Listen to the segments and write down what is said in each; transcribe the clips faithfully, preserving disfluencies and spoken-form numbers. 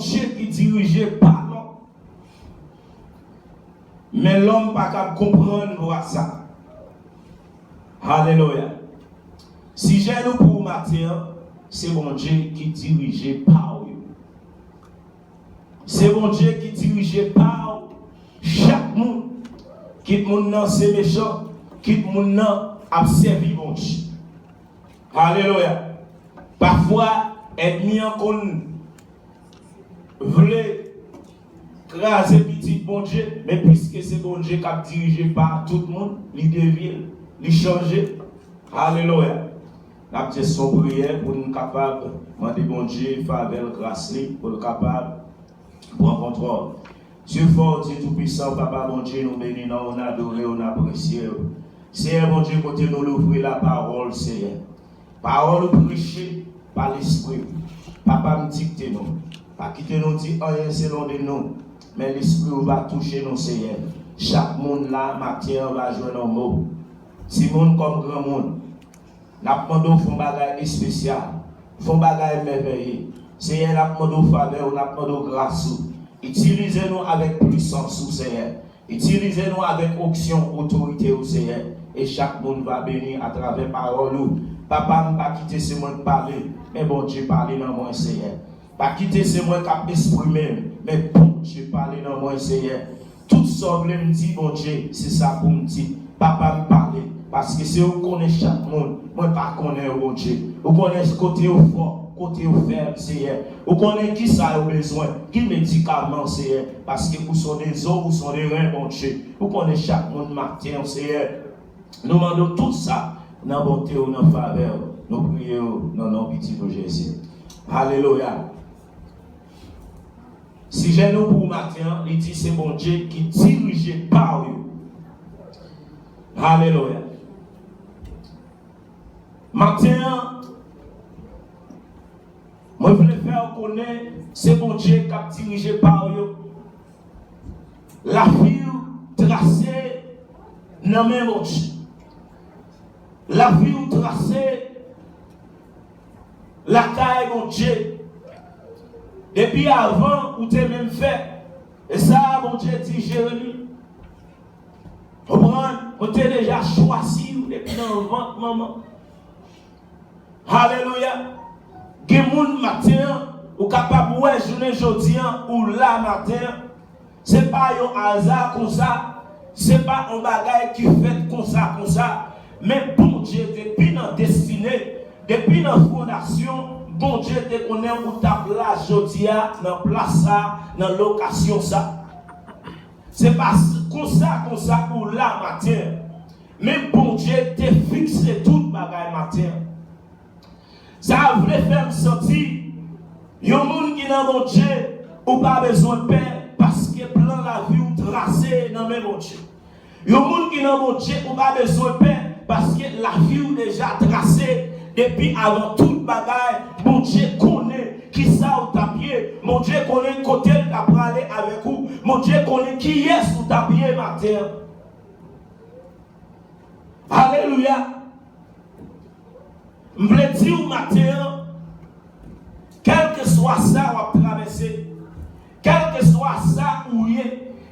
Bondye ki dirije pa lòm. Men lòm pa kab konprann vwa sa. Alelouya. Sijè nou pou maten an, se Bondye ki dirije pa w yo. Se Bondye ki dirije pa w chak moun. Kit moun nan se mechan, kit moun nan ap sèvi Bondye. Alelouya. Pafwa, ènmi an konn vle kraze pitit Bondye, men piske se Bondye k ap dirije pa tout moun, li devye l, li chanje. Alelouya. N ap jis fè yon priyè pou n kapab mande Bondye favè l, gras li, pou l kapab pran kontwòl. Dye fò, Dye toupisan, Papa Bondye, nou beni non w, n adore w, n apresye w. Seyè Bondye, kote nou louvri lapawòl, Seyè. Pawòl ou preche pa lespri w. Papa m dikte nou. Pa kite nou di anyen selon de nou. Men lespri w va touche nou, Seyè. Chak moun la, maten an, va jwenn yon mo. Timoun kòm granmoun. N ap mande w fè yon bagay espesyal, fè yon bagay mèvèye. Seyè, n ap mande w favè w, n ap mande w gras ou. Itilize nou avèk pwisans ou, Seyè. Itilize nou avèk onksyon, otorite ou, Seyè. E chak moun va beni atravè pawòl ou. Papa m, pa kite se mwen k pale, men Bondye pale nan mwen, Seyè. Pa kite se mwen k ap eksprime m, men Bondye pale nan mwen, Seyè. Tout sa w vle m di, Bondye, se sa pou m di. Papa m pale, paske se ou k konnen chak moun. Mwen pa konnen yo, Bondye. Ou konnen kote yo fò, kote yo fèb, Seyè. Ou konnen ki sa yo bezwen, ki medikaman, Seyè. Paske ou sonde zo, ou sonde ren, Bondye. Ou konnen chak moun maten, Seyè. Nou mande w tout sa nan bonte w, nan favè w. Nou priye w nan non Pitit ou Jezi. Alelouya. Sijè nou pou maten an, li di se Bondye ki dirije pa w yo. Alelouya. Maten an, mwen vle fè w konnen se Bondye k ap dirije pa w yo. Lavi w trase nan men Bondye. Lavi w trase lakay Bondye. Depi avan ou te menm fèt. E sa Bondye di Jeremi. Konprann, mwen te deja chwazi w depi nan vant manman. Alelouya. Gen moun maten an, ou kapab wè jounen jodi an, ou la maten an. Se pa yon aza konsa, se pa yon bagay ki fèt konsa, konsa. Men Bondye depi nan destine, depi nan fondasyon, Bondye te konnen ou t ap la jodi a, nan plas sa, nan lokasyon sa. Se pa s-, konsa, konsa ou la maten an. Men Bondye te fikse tout bagay maten an. Sa vle fè m santi, yon moun ki nan Bondye, ou pa bezwen pè, paske plan lavi w trase nan men Bondye. Yon moun ki nan Bondye, ou pa bezwen pè, paske lavi w deja trase depi avan tout bagay. Bondye konnen kisa w t ap ye. Bondye konnen kote l t ap prale avèk ou. Bondye konnen kiyès ou t ap ye maten an. Alelouya. M vle di w maten an, kèlkeswa sa w ap travèse, kèlkeswa sa ou ye,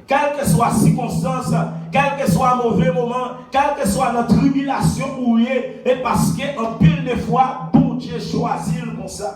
kèlkeswa sikonstans, kèlkeswa move moman, kèlkeswa nan tribilasyon ou ye, e paske anpil de fwa, Bondye chwazi l konsa.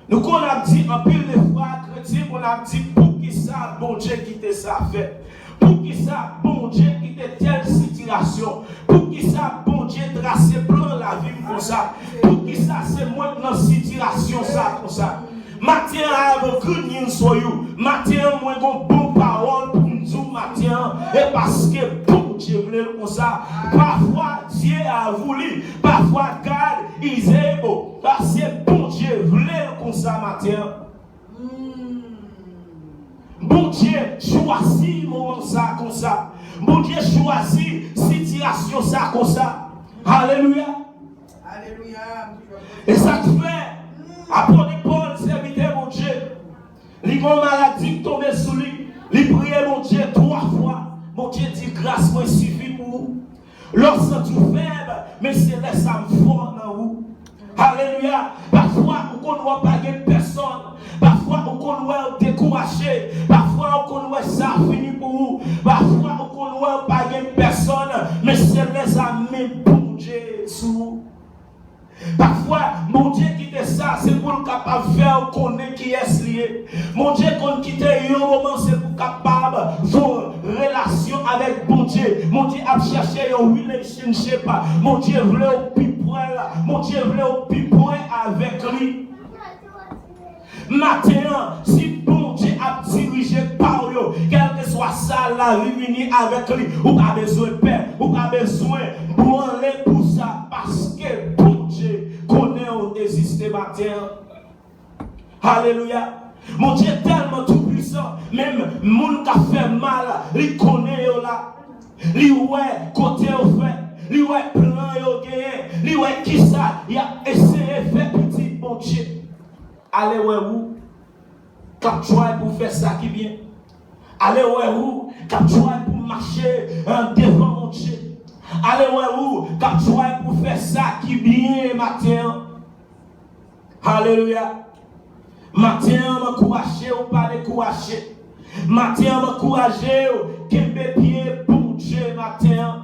Nou konn ap di anpil de fwa, kretyen konn ap di, "Poukisa Bondye kite sa fèt? Poukisa Bondye kite tèl sitiyasyon? Poukisa Bondye trase plan lavi m konsa? Poukisa se mwen k nan sitiyasyon sa konsa?" Maten an, I have a good news for you. Maten an, mwen gon bon pawòl pou m di w maten an, e paske Bondye vle l konsa. Pafwa, Dieu a voulu. Pafwa, God is able. Paske Bondye vle l konsa maten an. Bondye chwazi moman sa konsa. Bondye chwazi sitiyasyon sa konsa. Alelouya. Alelouya. E sa k fè, apot Pòl, sèvitè Bondye, li gon maladi k tonbe sou li. Li priye Bondye twa fwa. Bondye di, "Gras mwen sifi pou ou." Lè w santi w fèb, men se lè sa m fò nan ou. Alelouya. Pafwa, ou konn wè w pa gen pèsòn. Pafwa, mache. Pafwa ou konn wè sa fini pou ou. Pafwa ou konn wè ou pa gen pèsòn, men se lèzame Bondye sou ou. Pafwa, Bondye kite sa, se pou l kapab fè w konnen kiyès li ye. Bondye konn kite yon moman, se pou kapab fè w relasyon avèk Bondye. Bondye ap chèche yon relationship. Bondye vle w pi pre l. Bondye vle w pi pre avèk li. Maten an, si Bondye ap dirije pa w yo, kèlkeswa sa lavi vini avèk li, ou pa bezwen pè, ou pa bezwen branle pou sa, paske Bondye konnen w egziste maten an. Alelouya! Bondye tèlman toupwisan, menm moun k ap fè mal, li konnen yo la. Li wè kote yo fè, li wè plan yo genyen, li wè kisa y ap eseye fè pitit Bondye. Ale wè ou k ap try pou fè sa ki byen. Ale wè ou k ap try pou mache, eh, devan Bondye. Ale wè ou k ap try pou fè sa ki byen maten an. Alelouya. Maten an, m ankouraje w, pa dekouraje. Maten an, m ankouraje w, kenbe pye Bondye maten an.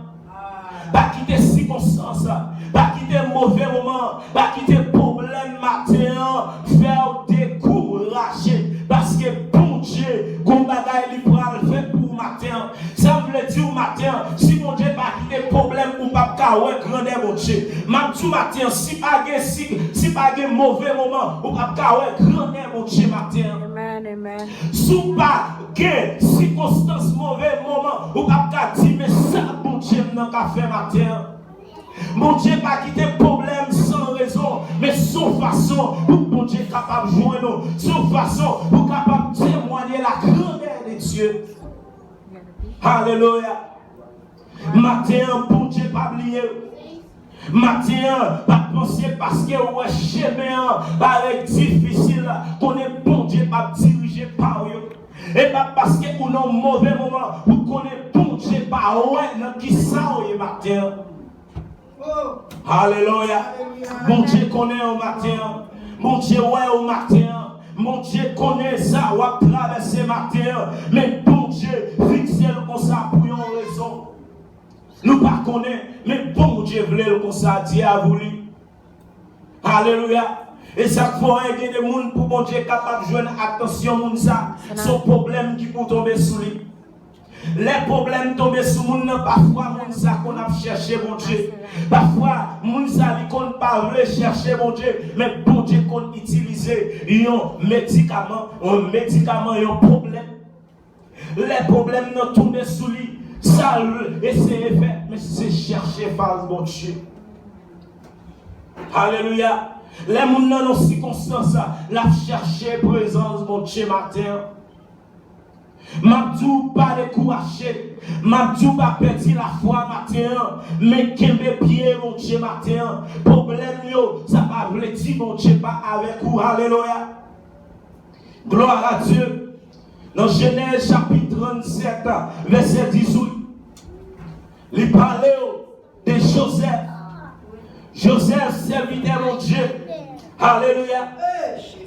Pa kite sikonstans, pa kite move moman, pa kite pwoblèm maten an fè w dekouraje. Paske Bondye gon bagay li pral fè pou w maten an. Sa m vle di w maten an, si Bondye pa kite pwoblèm, ou p ap ka wè grandè Bondye. M ap di w maten an, si pa gen si, si pa gen move moman, ou p ap ka wè grandè Bondye maten an. Amen, amen. Si w pa gen sikonstans move moman, ou p ap ka di, men sa Bondye m nan ka fè maten an. Bondye pa kite pwoblèm san rezon, men se yon fason pou Bondye kapab jwenn ou, se yon fason pou kapab temwanye la grandè de Dye. Alelouya. Maten an, Bondye pa bliye w. Maten an, pa panse paske w wè chemen an parèt difisil, konnen Bondye p ap dirije pa w yo. E pa paske ou nan yon move moman, ou konnen Bondye pa wè nan kisa w ye maten an. Alelouya. Bondye konnen w maten an. Bondye wè w maten an. Bondye konnen sa w ap travèse maten an. Men Bondye fikse l konsa pou yon rezon. Nou pa konnen, men Bondye vle l konsa, Dieu a voulu. Alelouya. E sa k fè w gen de moun pou Bondye kapab jwenn atansyon moun sa, se yon pwoblèm ki pou tonbe sou li. Lè pwoblèm tonbe sou moun nan, pafwa moun sa konn ap chèche Bondye. Pafwa moun sa li konn pa vle chèche Bondye, men Bondye konn itilize yon medikaman, yon medikaman, yon pwoblèm. Lè pwoblèm nan tonbe sou li, sa l eseye fè, men se chèche fas Bondye. Alelouya. Lè moun nan nan sikonstans, l ap chèche prezans Bondye maten an. M ap di w pa dekouraje. M ap di w pa pèdi lafwa maten an. Men kenbe pye Bondye maten an. Pwoblèm yo, sa pa vle di Bondye pa avèk ou. Alelouya. Gloire à Dieu. Nan Jenèz chapit trannsèt, vèsè dizuit, li pale w de Jozèf. Jozèf, sèvitè Bondye. Alelouya.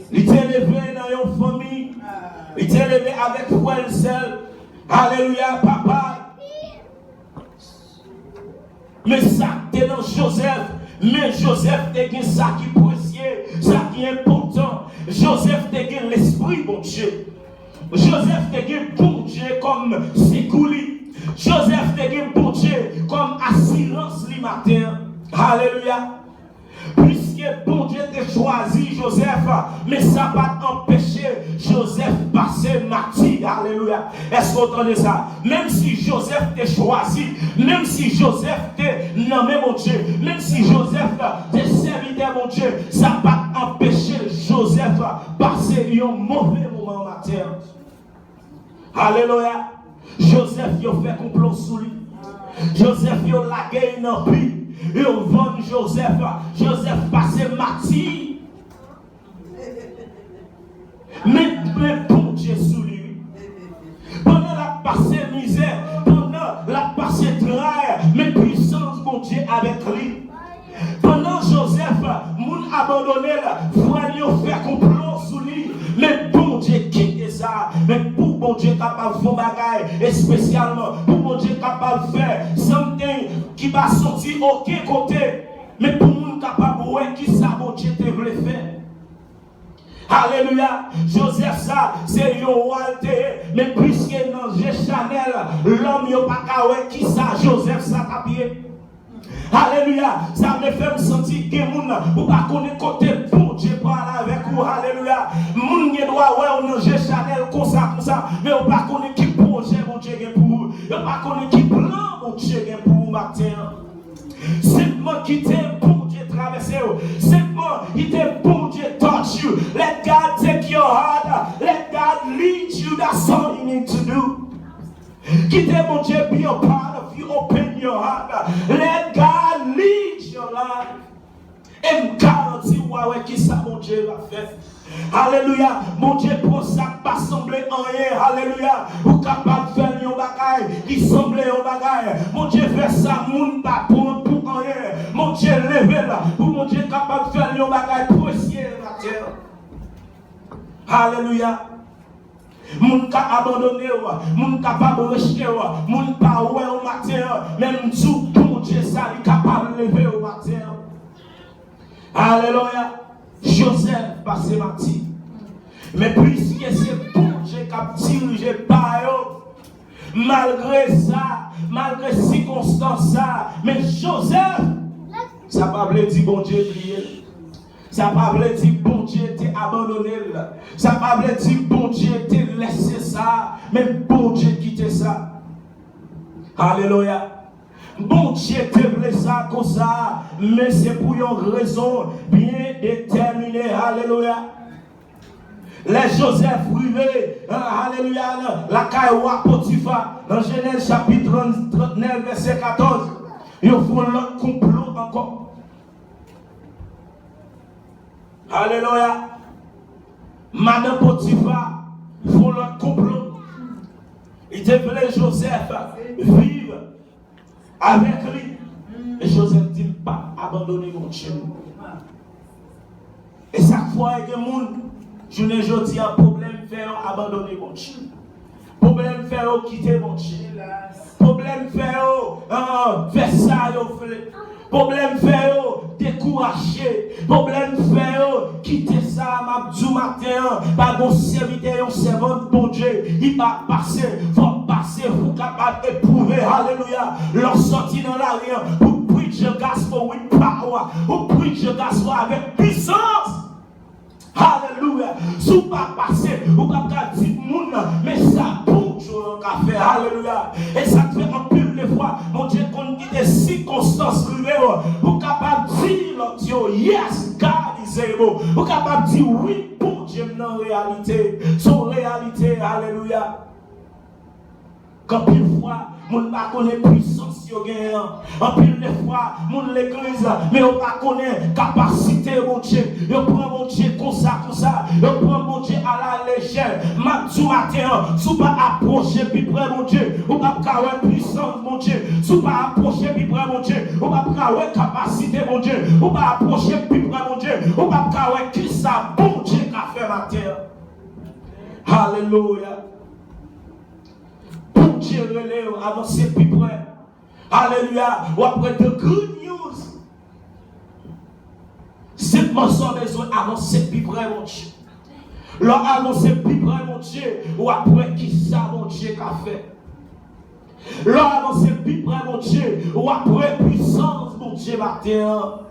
Li te leve nan yon fanmi. Li te leve avèk frè l, sè l. Alelouya, papa. Men sa k te nan Jozèf, men Jozèf te gen sa ki presye, sa ki enpòtan. Jozèf te gen lespri Bondye. Jozèf te gen Bondye kòm sekou li. Jozèf te gen Bondye kòm asirans li maten an. Alelouya. Piske Bondye te chwazi Jozèf, men sa pa t anpeche Jozèf pase mati. Alelouya. Èske w tande sa? Menm si Jozèf te chwazi, menm si Jozèf te nan men Bondye, menm si Jozèf te sèvitè Bondye, sa pa t anpeche Jozèf pase yon move moman maten an. Alelouya. Jozèf, yo fè konplo sou li. Jozèf, yo lage l nan pi. Yo vann Jozèf. Jozèf pase mati. Men, men Bondye sou li, wi. Pandan l ap pase mizè, pandan l ap pase tray, men pwisans Bondye avèk li. Pandan Jozèf, moun abandone l, frè l yo fè konplo sou li, men Bondye kite sa. Bondye kapab fè yon bagay espesyalman, pou Bondye kapab fè something ki pa soti okenn kote, men pou moun kapab wè kisa Bondye te vle fè. Alelouya! Jozèf sa, se yon wa l te ye, men piske nan je chanèl lòm yo pa ka wè kisa Jozèf sa t ap ye. Alelouya! Sa vle fè m santi gen moun, ou pa konnen kote Bondye pral avèk ou. Alelouya! Moun gen dwa wè w nan je chanèl konsa, konsa, men ou pa konnen ki pwojè Bondye gen pou ou. Yo pa konnen ki plan Bondye gen pou ou maten an. Senpman kite Bondye travèse w. Senpman kite Bondye touch you. Let God take your heart. Let God lead you. That's all you need to do. Kite Bondye be a part of you. Open your heart. Let God lead your life. E m garanti w, w a wè kisa Bondye va fè. Alelouya. Bondye pran sa k pa sanble anyen. Alelouya. Ou kapab fè l yon bagay ki sanble yon bagay. Bondye fè sa moun pa pran pou anyen. Bondye leve l pou Bondye kapab fè l yon bagay presye maten an. Alelouya. Moun ka abandone w, moun kapab rejte w, moun pa wè w maten an, men m di w, Bondye sa, li kapab leve w maten an. Alelouya. Jozèf pase mati. Men piske se Bondye k ap dirije pa yo, malgre sa, malgre sikonstans sa, men Jozèf, sa pa vle di Bondye bliye l. Sa pa vle di Bondye te abandone l. Sa pa vle di Bondye te lèse sa, men Bondye kite sa. Alelouya. Bondye te vle sa konsa, men se pou yon rezon byen detèmine. Alelouya. Lè Jozèf rive, alelouya, lakay wa Potifa, nan Jenèz chapit trant, trantnèf, vèsè katòz, yo fè yon lòt konplo ankò. Alelouya. Madan Potifa fè yon lòt konplo. Li te vle Jozèf viv avèk li. E Jozèf di, "M p ap abandone Bondye." E sa k fè gen moun, jounen jodi a, pwoblèm fè yo abandone Bondye. Pwoblèm fè yo kite Bondye. Pwoblèm fè yo, ah, fè sa yo vle. Pwoblèm fè yo dekouraje. Pwoblèm fè yo kite sa. M ap di w maten an, pa gon sèvitè, yon sèvant Bondye, li pa pase. Fò w pase pou w kapab epwouve, alelouya, lè w sòti nan lari an, pou w preach the gospel with power, ou preach the gospel avèk pisans. Alelouya. Si w pa pase, ou p ap ka di moun nan, "Men sa Bondye an ka fè." Alelouya. E sa k fè anpil de fwa, Bondye konn kite sikonstans rive w pou w kapab di lòt yo, "Yes, God is able." Ou kapab di, "Wi, Bondye m nan reyalite." Se yon reyalite. Alelouya. Anpil fwa, moun pa konnen pisans yo genyen an. Anpil de fwa, moun legliz, men yo pa konnen kapasite Bondye. Yo pran Bondye konsa, konsa. Yo pran Bondye alalejè. M ap di w maten an, si w pa apwoche pi pre Bondye, ou p ap ka wè pisans Bondye. Si w pa apwoche pi pre Bondye, ou p ap ka wè kapasite Bondye. Ou pa apwoche pi pre Bondye, ou p ap ka wè kisa Bondye ka fè maten an. Alelouya. Bondye rele w, avanse pi pre. Alelouya. W ap wè the good news. Senpman sa w bezwen, avanse pi pre Bondye. Lè w avanse pi pre Bondye, w ap wè kisa Bondye ka fè. Lè w avanse pi pre Bondye, w ap wè pisans Bondye maten an.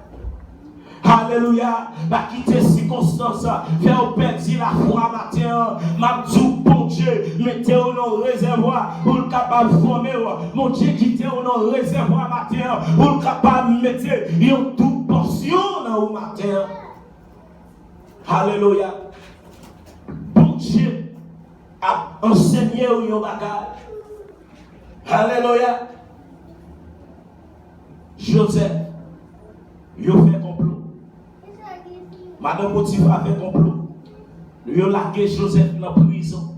Alelouya. Pa kite sikonstans fè w pèdi lafwa maten an. M ap di w, Bondye mete w nan yon rezèvwa pou l kapab fòme w. Bondye kite w nan yon rezèvwa maten an pou l kapab mete yon doub pòsyon nan ou maten an. Alelouya. Bondye ap ansenye w yon bagay. Alelouya. Jozèf, yo fè konplo. Madan Potifa fè konplo. Yo lage Jozèf nan prizon.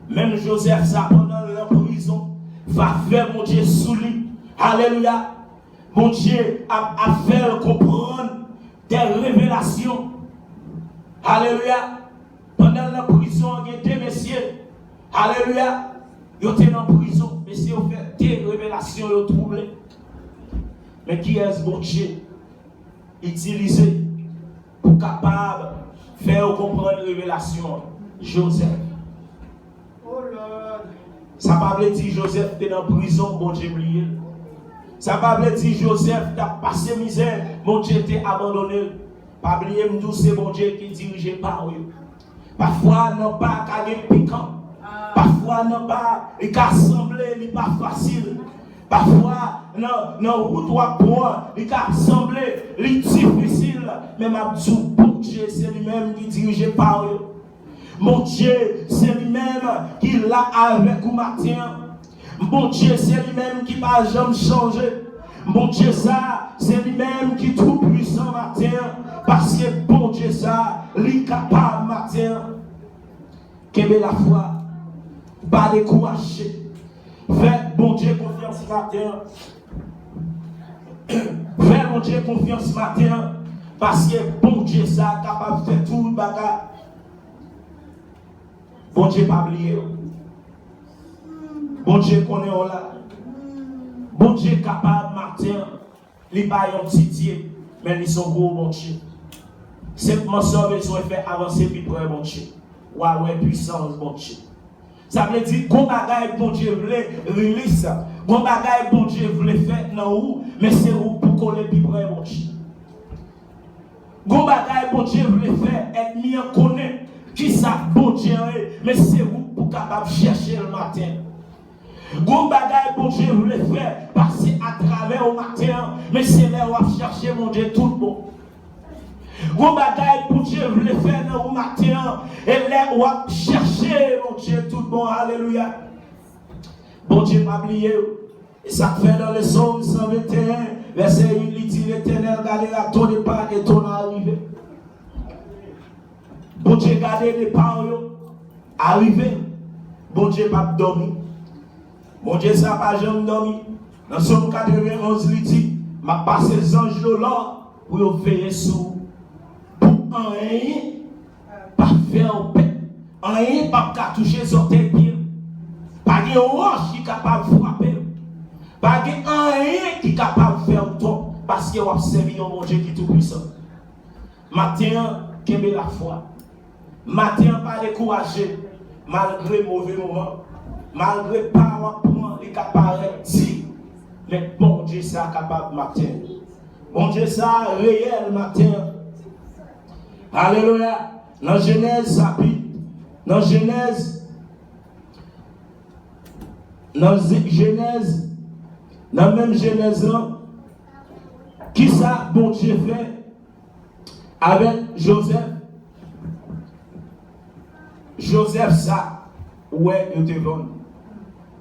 Menm Jozèf sa, pandan l nan prizon, favè Bondye sou li. Alelouya. Bondye ap, ap fè l konprann de revelasyon. Alelouya. Pandan l nan prizon an, gen de mesye, Alelouya! Yo te nan prizon, mesye yo fè de revelasyon, yo twouble. Men kiyès Bondye itilize pou kapab fè yo konprann revelasyon an? Jozèf. Sa pa vle di Jozèf te nan prizon, Bondye bliye l. Sa pa vle di Jozèf t ap pase mizè, Bondye te abandone l. Pa bliye m di w se Bondye ki dirije pa w yo. Pafwa nan ba ka gen pikan. Pafwa nan ba li ka sanble li pa fasil. Pafwa nan, nan wout w ap pran li ka sanble li difisil. Men m ap di w Bondye se li menm ki dirije pa w yo. Bondye se li menm ki la avèk ou maten an. Bondye se li menm ki pa janm chanje. Bondye sa se li menm ki tou pwisan maten an. Paske Bondye sa li kapab maten an. Kenbe lafwa. Pa dekouraje. Fè Bondye konfyans maten an. Fè Bondye konfyans maten an. Paske Bondye sa kapab fè tout bagay. Bondye pa bliye w. Bondye konnen w la. Bondye kapab maten an. Li pa yon ti Dye, men li se yon gwo Bondye. Senpman sa w bezwen fè avanse pi pre Bondye. W a wè pwisans Bondye. Sa vle di gon bagay Bondye vle release. Gon bagay Bondye vle fè nan ou, men se ou pou kole pi pre Bondye. Gon bagay Bondye vle fè, ènmi an konnen kisa Bondye an ye, men se ou pou kapab chèche l maten. Gon bagay Bondye vle fè pase atravè w maten an, men se lè w ap chèche Bondye tout bon. Gon bagay Bondye vle fè nan ou maten an, e lè w ap chèche Bondye tout bon. Alelouya. Bondye pa bliye w. E sa k fè nan Lesòm san venteyen, vèsè uit, li di, Letènèl gardera ton départ et ton arrivée. Bondye gade depa w yo, arive w. Bondye p ap dòmi. Bondye sa pa janm dòmi. Nan Sòm katrevenn onz, li di, M ap pase zanj yo la w pou yo veye sou ou, pou anyen pa fè w pè. Anyen p ap ka touche zòtèy pye w. Pa gen wòch ki kapab frape w. Pa gen anyen ki kapab fè w tò, paske w ap sèvi yon Bondye ki toupwisan. Maten an, kenbe lafwa. Maten an, pa dekouraje. Malgre move moman, malgre pa w ap pran, li ka parèt di, men Bondye sa kapab maten an. Bondye sa reyèl maten an. Alelouya. Nan Jenèz chapit, nan Jenèz, nan Ze- Jenèz, nan menm Jenèz lan, kisa Bondye fè avèk Jozèf? Jozèf sa, ou wè, yo te vann.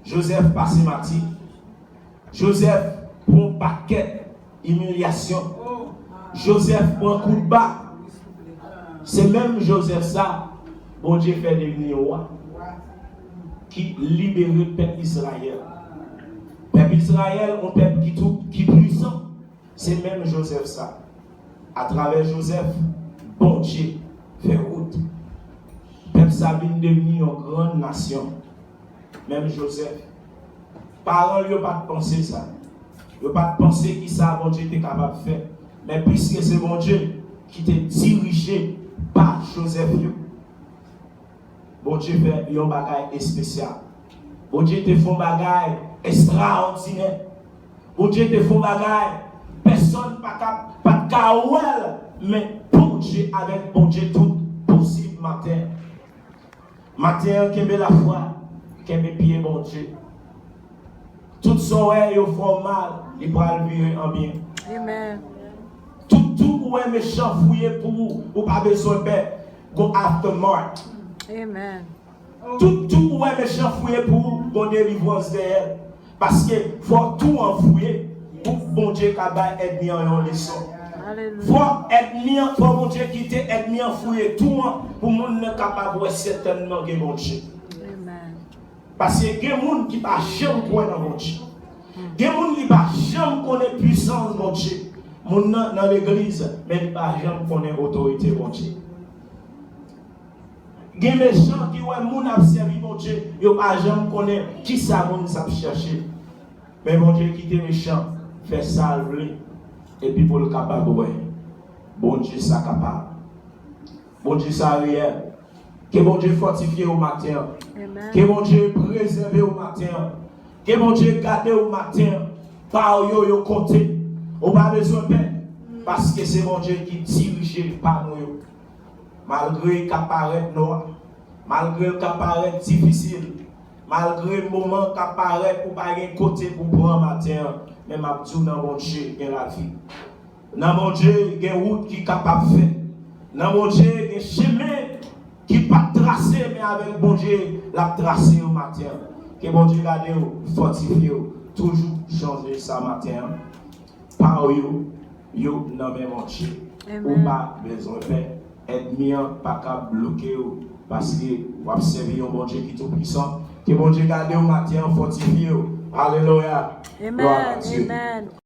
Jozèf pase mati. Jozèf pran pakèt imilyasyon. Jozèf pran koutba. Se menm Jozèf sa, Bondye fè devni yon wa ki libere pèp Izrayèl. Pèp Izrayèl, yon pèp ki tou, ki pwisan. Se menm Jozèf sa. Atravè Jozèf, Bondye fè wout. Pèp sa vin devni yon grann nasyon. Menm Jozèf, paran l yo pa t panse sa. Yo pa t panse ki sa Bondye te kapab fè. Men piske se Bondye ki te dirije pa Jozèf yo, Bondye fè yon bagay espesyal. Bondye te fè yon bagay estraòdinè. Bondye te fè yon bagay pèsonn pa ka, pa t ka wè l. Men Bondye, avèk Bondye, tout posib maten. Maten an, kenbe lafwa, kenbe pye Bondye. Tout sa w wè yo fè w mal, li pral vire an byen. Amen. Tout tou ou wè mechan fouye pou ou, ou pa bezwen pè. Gon aftermath. Amen. Tout tou ou wè mechan fouye pou ou, gon delivrans dèyè. Paske fò tou an fouye pou Bondye ka bay ènmi an yon leson. Alelouya. Fò ènmi an, fò Bondye kite ènmi an fouye tou an pou moun nan kapab wè sètènman gen Bondye. Amen. Paske gen moun ki pa janm kwè nan Bondye. Gen moun ki pa janm konnen pwisans Bondye. Moun nan nan legliz, men li pa janm konnen otorite Bondye. Gen mechan ki wè moun ap sèvi Bondye, yo pa janm konnen kisa moun sa ap chèche. Men Bondye kite mechan fè sa l vle, epi pou l kapab wè. Bondye sa kapab. Bondye sa reyèl. Ke Bondye fòtifye w maten an. Ke Bondye prezève w maten an. Ke Bondye gade w maten an. Pa w yo, yo konte. Ou pa bezwen pè. Paske se Bondye ki dirije pa nou yo. Malgre ka parèt nwa, malgre l ka parèt difisil, malgre moman ka parèt ou pa gen kote pou pran maten an, men m ap di w nan Bondye gen lavi. Nan Bondye gen wout ki kapab fèt. Nan Bondye gen chemen ki pa t trase, men avèk Bondye, l ap trase yo maten an. Ke Bondye gade w, fòtifye w, toujou chanje sa maten an. Pa w yo, yo nan men Bondye. Ou pa bezwen pè. Ènmi an pa ka bloke w, paske w ap sèvi yon Bondye ki tou pwisan. Ke Bondye gade w maten an, fòtifye w. Alelouya. Glwa a Dye.